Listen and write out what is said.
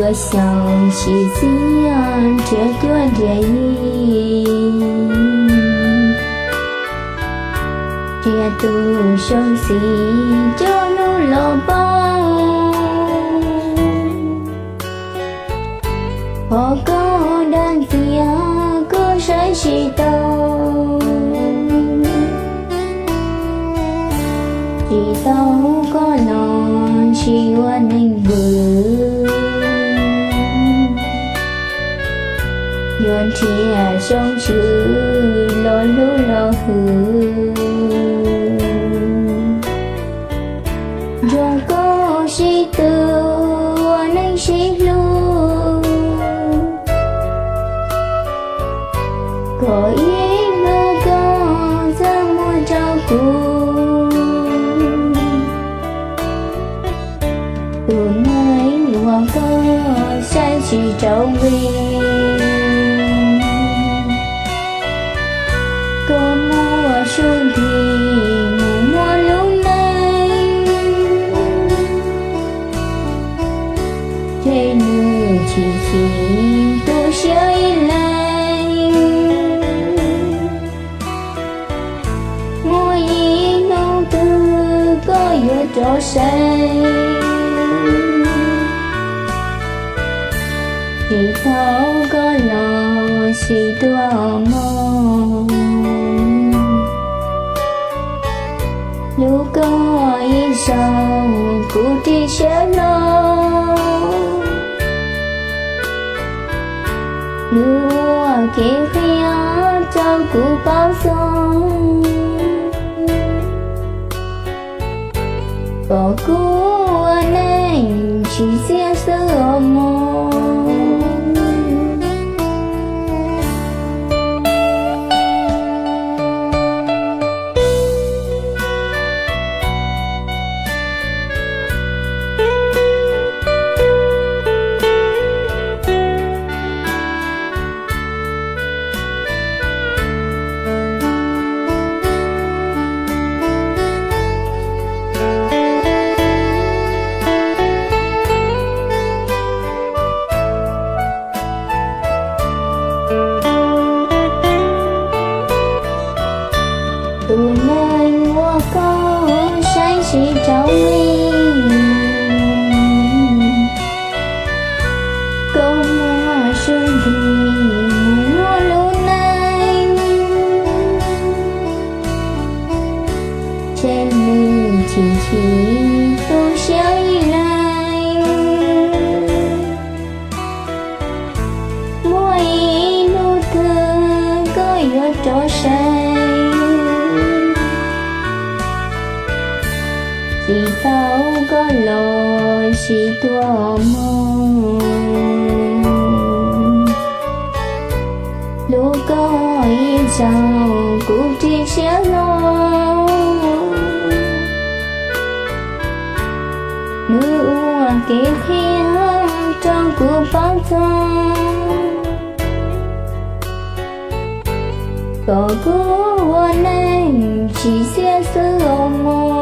Ua xyoo sim txiaj nrhiav cuab nrhiav yig, nrhiav tus xyoo xim coj hlub los pab. Qhov koj dag ntxias kuj saib tsis taus, tsis tau koj los sim ua neeg vwm. Yuav nrhiav xyoo xwm los hlub los hwm, nrog koj sib tw ua neej sib hlub. Kom ib hnub koj txaj muag rau kuv, tus neeg uas koj saib tsis taus li. Koj muaj sub nti mus muaj lub neej, ces nws chim chim tu siab ib leeg. Muaj ib hnub twg koj yuav rov sawv, tsis tau koj los sim tuaj mog. Hlub koj ib zaug kuv ris siab hlo, nws ua kev qhia rau kuv paub txog, kom kuv ua neej tsis txiaj xwb os mog. Tus neeg uas koj saib tsis taus li, koj muaj sub nti mus muaj lub neej, ces nws chim chim tu siab ib leeg. Muaj ib hnub twg koj yuav rov sawv, tsis tau koj los sim tuaj mog. Hlub koj ib zaug kuv ris siab hlo, nws ua kev qhia rau kuv paub txog, kom kuv ua neej tsis txiaj xwb os mog.